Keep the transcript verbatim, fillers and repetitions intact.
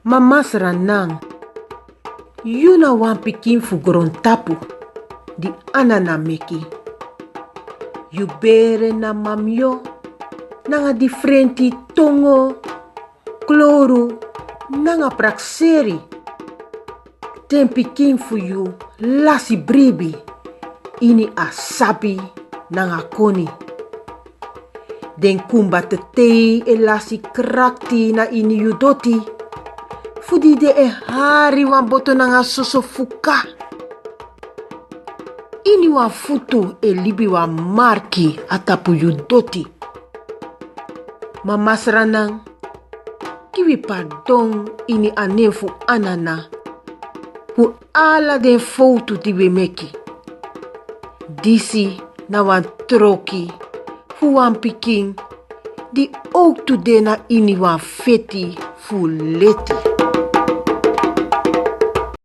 Ma Masra nan, yu na wan pikin fu grontapu di Anana meki. Yu bere na mamyo nanga difrenti tongo, kloru nanga prakseri. Den pikin fu yu lasi bribi ini a sabi nanga koni. Den kumba tetei e lasi krakti na ini yu doti, fu di den e hari wan boto nanga soso fuka. Ini wan futu e libi wan marki a tapu yu doti. Ma Masra nan, gi wi pardon ini a nen fu Anana fu ala den fowtu di wi e meki. Disi na wan troki fu wan pikin di owktu de na ini wan feti fu leti.